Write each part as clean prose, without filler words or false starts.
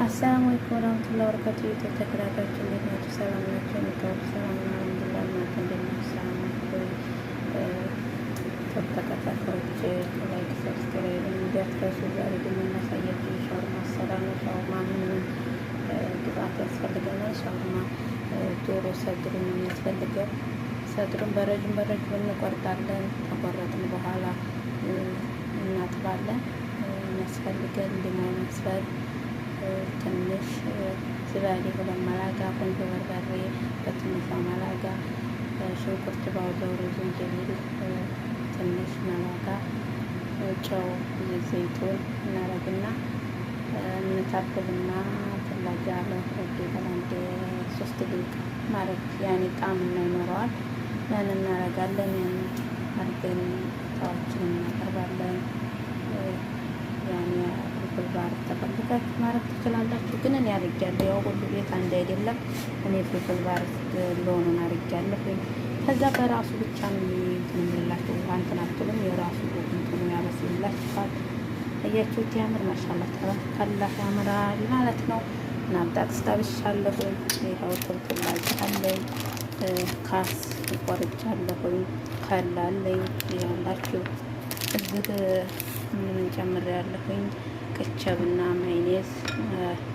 አሰላሙ አለይኩም ወራህመቱላሂ ወበረካቱ። YouTube ተከታታዮች እንዴት ናችሁ? ሰላም ናችሁ? እኔ ጋር ሰላም ነው፣ አልሐምዱሊላህ። እናንተ እንዴት ናችሁ? ሰላም ናችሁ? YouTube ተከታታዮች like፣ subscribe እንዳትረሱ። ዛሬ ደግሞ እናሳያችሁ የሻወርማ አሰራር ነው። ሻወርማ ምን ግብአት ያስፈልገናል? ሻወርማ ዶሮ ሰድሩ ነው የሚያስፈልገው። ሰድሩን በረጅም በረጅም እንቆርጣለን። ከቆረጥን በኋላ እናጥባለን። የሚያስፈልገን ሊሞን መስፈር ትንሽ ዝባዴ 2 ማላጋ፣ ቆንጆ በርበሬ በትንሿ ማላጋ፣ ሽንኩርት ባውደሩ፣ ዝንጅብል ትንሽ ማላጋ፣ ጨው፣ ዘይቱን እናረግና እንታብልና ተላጃ ለሁለት ደቂቃ ለአንድ 3 ደቂቃ ማድረግ ያኔ ጣዕም ይኖረዋል። ያን እናረጋለን። ያን አድርገን እቃዎችን እናቀርባለን። ያኔ ፍልፍል ባር ተፈልጋችሁ ማድረግ ትችላላችሁ። ግን እኔ አድርጊያለሁ። ያው ሁሉ ቤት አንድ አይደለም። እኔ ፍልፍል ባር ለሆኑን አድርጊያለሁ። ከዛ በራሱ ብቻ ነው እንትን የምንላችሁ ውሃ እንትን አትሉም። የራሱ እንትኑ ያበስልላችኋል። እያችሁት ያምር ማሻአላህ ተባረከላህ ያምራል ማለት ነው። እና ጣቅስ ታብሻለሁ። ይኸው ቶልቶላ አለኝ፣ ካስ ቆርጫለሁኝ፣ ከላለኝ ይኸውላችሁ እዚህ ምን ጨምሬያለሁኝ ቅቸብና ማይኔዝ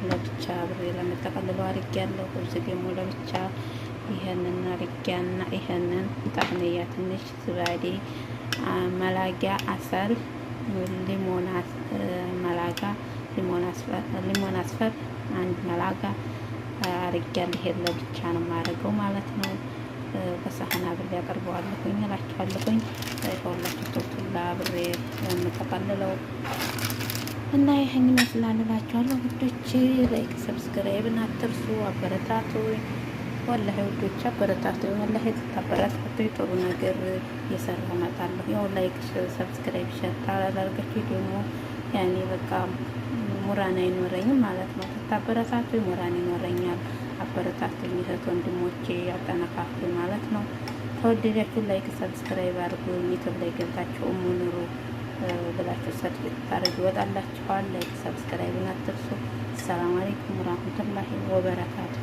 ለብቻ አብሬ ለመጠቀልለው አድርጊያለሁ። እዚህ ደግሞ ለብቻ ይሄንን አድርጊያና ይሄንን ጣህንያ ትንሽ ዝባዴ መላጊያ አሰል ሊሞን መላጋ ሊሞን አስፈር 1 መላጋ አድርጊያለሁ። ይሄን ለብቻ ነው የማደርገው ማለት ነው። በሳህን አብሬ አቀርበዋለሁኝ እላችኋለሁኝ። ይኸውላችሁ ቶርቱላ አብሬ የምጠቀልለው እና ይህን ይመስላል እላችኋለሁ ውዶች። like subscribe ን አትርሱ፣ አበረታቱኝ። ወላሂ ውዶች አበረታቱኝ። ወላሂ ስታበረታቱኝ ጥሩ ነገር እየሰራሁ እመጣለሁ። ያው like subscribe share ካላደረጋችሁ ደግሞ ያኔ በቃ ሞራል አይኖረኝም ማለት ነው። ስታበረታቱኝ ሞራል ይኖረኛል። አበረታቱኝ እህት ወንድሞቼ፣ አጠነካክሩኝ ማለት ነው። ከወደዳችሁ like subscribe አድርጉኝ። YouTube ላይ ገብታችሁ እሙ ኑሩ ብላችሁ search ብታደርጉ ይወጣላችኋል። like subscribe ን አትርሱ። ሰላም አለይኩም ወራህመቱላሂ ወበረካቱ።